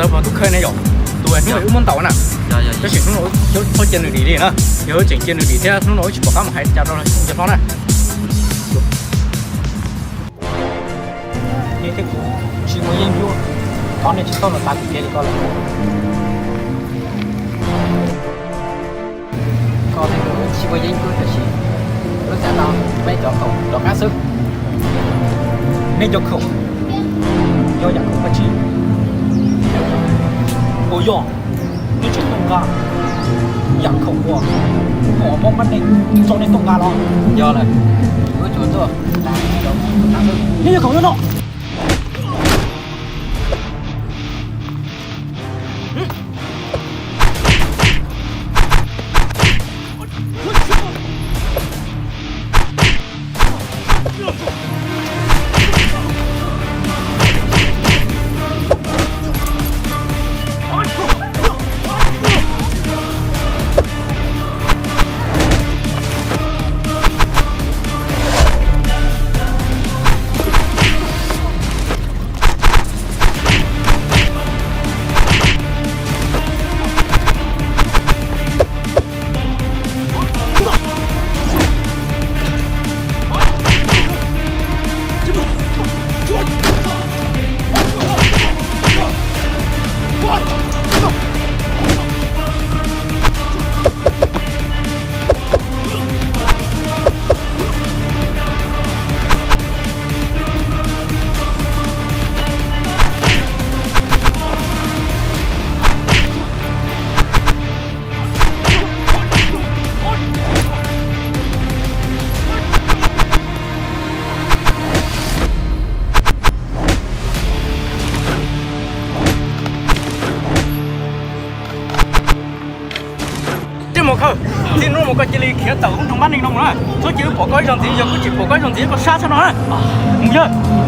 Tau pom tus khaws ne yom, tus hnub no wb muab ntaus na. Tab sis hnub no wb txhob cia nws dim li na, yog wb tseem cia nws dim thiab hnub no wb tsis pom qab mus hais cas rau cov hlob na. Nej thiab kuv tsis muaj yeeb ncuab, thov nej tsis txhob los tav kuv kev li ko lawm. Koj tsis muaj yeeb ncuab tab sis wb xav tau peb cov khoom rov qab xwb. Nej cov khoom yog yam khoom dab tsi? Puas yog nej tseem tuaj nqa yam khoom uas kuv muab pab nej tso nej tuaj nqa los? Yog lawm, wb tsuas tuaj nqa cov khoom rov qab xwb. Nej cov khoom nyob no. Tij Mus Khawj, txij hnub no mus koj cia li khiav tawm lub nroog Mab Neeg no mus na. Txhob cia wb pom koj ib zaug ntxiv, yog kuv tsis pom koj ib zaug ntxiv koj sab txhob no na. Mus yawg.